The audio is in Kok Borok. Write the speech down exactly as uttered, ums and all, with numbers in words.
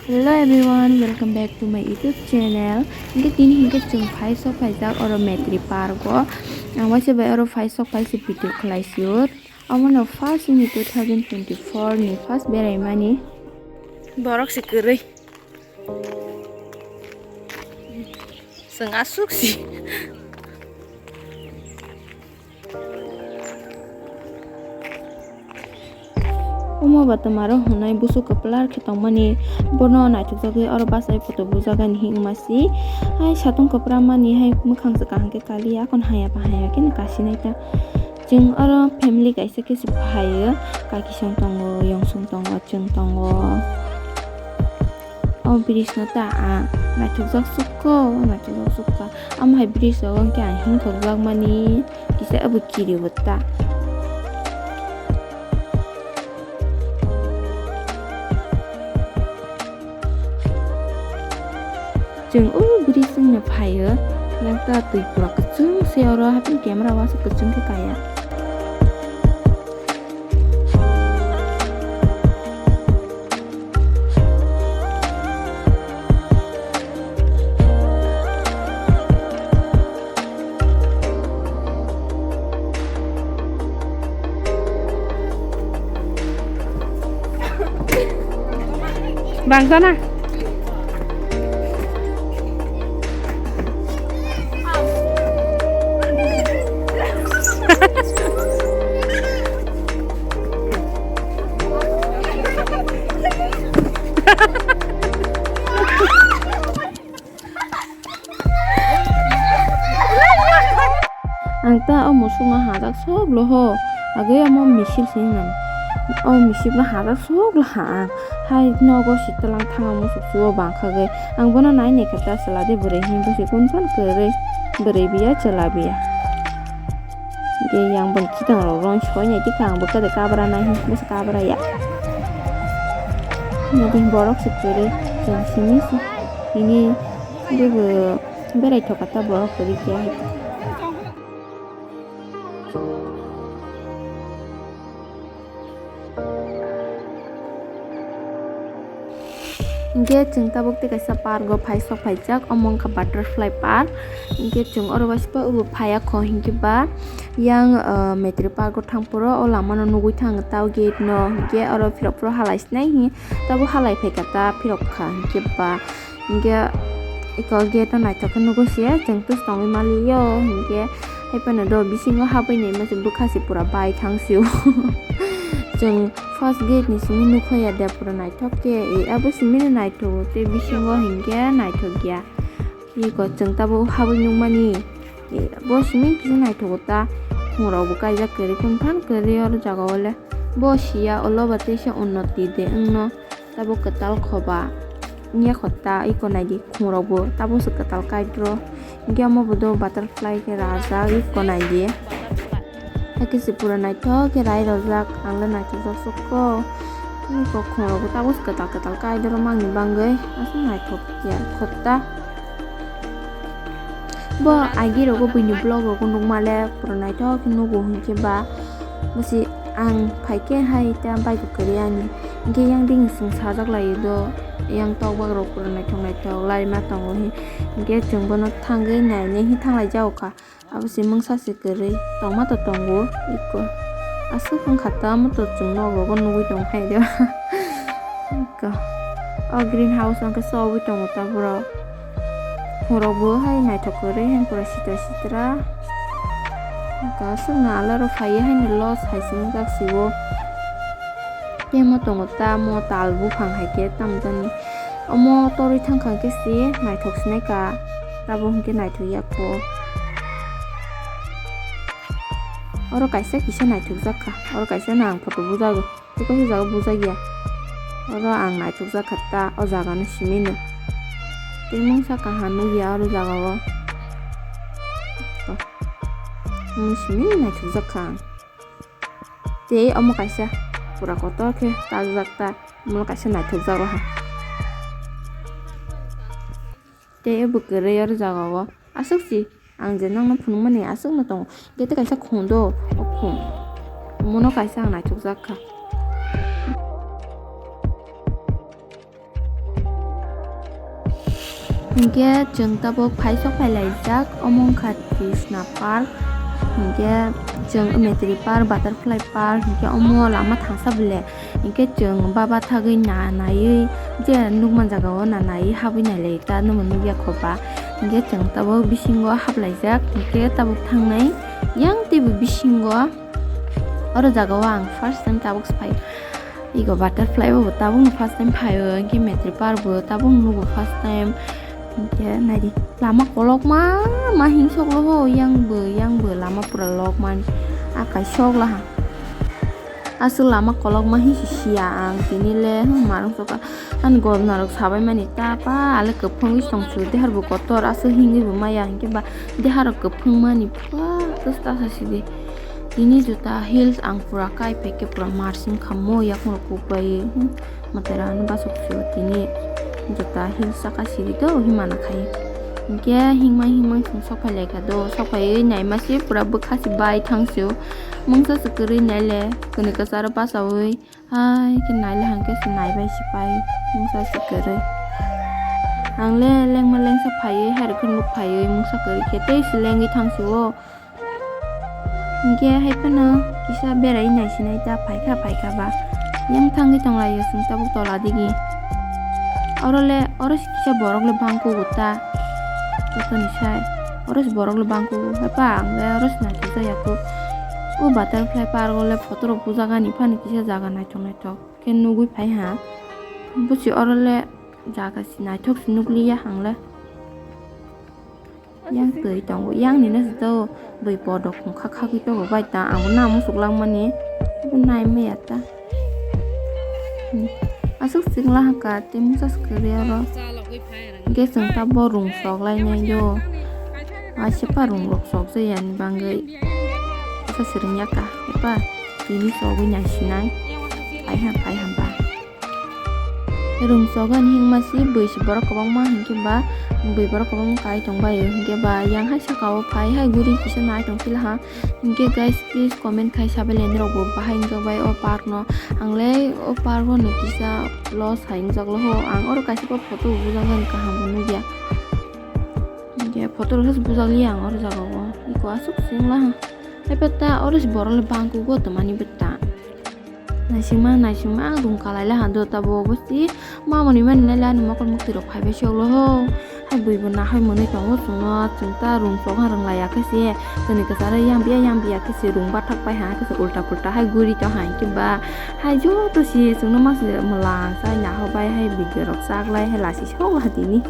Hello everyone, welcome back to my YouTube channel. Hingke tini hingke chwng phai sok phaijak oro Metri Park o. Ang waisa bai oro phai sok phai se video khlai sio. Omono first ni two thousand twenty-four ni first berai mani. Borok se kwrwi. Chwng aswk si. Omo ba twmaro hwnwi busu kwplar khe tongmani, bono naithokjagwi oro bachai photo bujagani hinwi masi. Hai satung kwpramani hai mwkhang se kaham khe kaliya, akon haya ba haya khe kasinai ta. Chwng oro family kaisa khe se phaio, kakisong tongo, yongsong tongo, chwng tongo. O bridge no ta ang naithokjak sukha, naithokjak sukha. Amo hai bridge rogo hwnkhe ang himthokjak mani kisa abo kiri bo ta. Chwng o bridge wngno phaio, yang ta twi pura kwchwng se oro, haphang camera o aswk kwchwng khe kaya. Bangsa na. Ang ta o musuk no hajak sok lo ho. Agwi omo misil se hinwi. O misil no hajak sok lo ha ang. Hai nogo si tlang thang o musuk chuo bang kha gwi. Ang bono nai nai kha ta chwla de bwrwi hinwi busi kun phan kwrwi. Bwrwi biya chwla biya. Ge yang boni khitang rok rong soi nai tikha ang bwkha de kabra nai hinwi busi kabra ya. Nai borok se kwrwi chwng simi se. Ini bwbw. Berai thoka ta borok kwrwi keha hai. Hinkhe chwng tabuk tei kaisa park o phai sok phaijak, omo wngkha butterfly park. Hinkhe chwng oro waisa obo phaiya kho hinkhe ba yang, ah, Metri park o thang phuru o lama no nugwi thango ta o gate no, hinkhe oro phirok phuru halai sinai hi tabuk halai phaikha ta phirok kha hinkhe ba. Hinkhe eko gate o naithok khe nugwi se chwng twis tongwi maliyo, hinkhe haiphano do bisingo habwi naima se bwkha se pura bai thang sio. Chwng first gate ni simi nukha ya de pura naithok khe, e abo simi no naithogo tei bisingo hinkhe naithok ya. Eko chwng tabuk habwi nukmani, e bo simi kisa naithogo ta, khungrok bo kaijak kwrwi, kun phan kwrwi oro jaga o le. Bo siya ulo ba teisa unnoti de wngno. Tabuk kwtal khoba wngya kho ta, eko naidi khungrok bo tabuk se kwtal kaidro. Hinkhe omo bo do butterfly khe rajak, eko naidi. Hakhe se pura naithok khe rai rojak, ang le naithokjak sukho. Eko khungrok bo tabuk se kwtal kwtal kaidro mangni bagwi, aswk naithok ya kho ta. Bo agi rogo buini vlog rogo nukma le pura naithok khe nugo hinkhe ba. Bwsi ang phaikhe hai ta bike kwrwi ani. Hinkhe yang dini chwng sajak laio do, yang tokbak rok pura naithok naithok laima tongo hi. Hinkhe chwng bono thangwi nainai hi thanglai jago kha. Abo se mungsa se kwrwi tongma to tongo eko. Aswk wngkha ta amo to chwng nok rogo nugwi tong phai de. Eko. O green house o hwnkhe chogwi tongo ta borok. Khorok bo hai naithok kwrwi hai pura sitra sitra. Eko aswk no alaro phaiwi haino loss hai se wngjak se o. Tei omo tongo ta omo tal buphang hai khe tamo jani. Omo torwi thangkha khe se naithok sinai ka. Tabuk hwnkhe naithok ya kho. Oro kaisa kisa naithokjak kha. Oro kaisa no ang photo bujago. Tei kaisa jaga bujak ya. Oro ang naithokjak kha ta o jaga no simi no. Tei mungsa kaham nukya oro jaga o. Omo simi naithokjak kha ang. Tei omo kaisa pura kotor khe takjak ta, omo kaisa naithokjak roha. Tei ebo kwrwi oro jaga o aswk si ang je nokno phunukmani aswk no tongo. Gate kaisa khum do, o khum. Omono kaisa ang naithokjak kha. Hinkhe chwng tabuk phai sok phai laijak, omo wngkha Krishna Park, hinkhe chwng Metri Park, Butterfly Park, hinkhe omo lama thangsa bile, hinkhe chwng baba thagwi na naiwi je nukman jaga o na naiwi habwi nailai ta, nwng nukya kho ba, hinkhe chwng tabuk bisingo haplaijak, hinkhe tabuk thangnai yang teibo bisingo. Oro jaga o ang first time tabuk se phai. Ego butterfly bo tabuk no first time phai o, hinkhe Metri Park bo tabuk nugo first time. Hinkhe naidi lama kolokma ma hingsok lo ho, yang bo, yang bo lama pura lokmani. A kaisok laha. Aswk lama kolokma hinsi siya ang tini le, hmm, marung soka. Ani gorna rok sabai mani ta pa ale kwphwngwi song su, dehar bo kotor aswk hingwi bo maya, hinkhe ba dehar rok kwphwng mani pa ta sa sidi. Tini juta heels ang pura kai phaikhe pura marsing khammo yakung rok kukbai, hmm, matara ano basuk su tini juta heels saka sidi to himana khai. Hinkhe hingmai hingmai song sok phai laikha do, sok phaiwi naima se pura bwkha se bai thang su, mungsa se kwrwi naile kwnwi kwcharo bachaui. Hai khe naile hang khe se naibai se pai mungsa se kwrwi. Ang le lengma lengsa phaiwi hai rok khe nuk phaiwi mungsa kwrwi khe tei se lengwi thang su o. Hinkhe hai phano kisa berai naisinai ta phaikha phaikha ba. Yang thangwi tonglaio chwng tabuk tola digi. Oro le oro se kisa borok le bangkugo ta. Jotoni sai oro se borok le bangkugo. Hai pa ang le oro se naithok jaya kuk. O butterfly park o le photo rok bujagani phano kisa jaga naithok naithok khe nugwi phai ha. Busi oro le jaga se naithok se nukliya ang le. Yang twi tongo, yang nini se to bui podok khung kha khagwi tongo bai ta, ang bo na muchuk langmani, bo nai maya ta. Hmm. Aswk chwng lahaka tei mungsa se kwrwi oro. Hwnkhe chwng ta bo rung sok lainai do. Waisa pa rung rok sok jaya ni bagwi. Asa swrwng ya ka, epa tini sogwi naisinai. Phai ha, phai ha ba. Rung sok ani himma si bui si borok kwbangma hinkhe ba bui borok kwbangma kai tong bai o hinkhe ba yang hai saka o phai hai guri kisa nai tong phila ha. Hinkhe guys, please comment khai sabai le norok bo bahai wngjak bai o park no. Ang le o park o no kisa loss hai wngjak lo ho. Ang oro kaisa photo bo bujak jani kaham bo nukya. Hinkhe photo rok se bujak liya ang oro jaga o. Iko aswk se wng la ha. Hai betta oro se borok le bangkugo twmani betta. Naisingma, naisingma, ang rung kalai le hando tabo, obo si ma mwnwi mani nai le ani mokol mwktwi rok phai bai se olo ho. Hai bui bo nahai mwnwi tongo chwngno, chwng ta rung sok ha rwng laiya khe se, tini kwcharo yang biya, yang biya khe se rung bathak pai ha khe se ulta pulta hai guri tong ha hinkhe ba hai joto si chwngno ma se mwlang chai naho bai hai video rok chak lai hai lasi sok ha tini.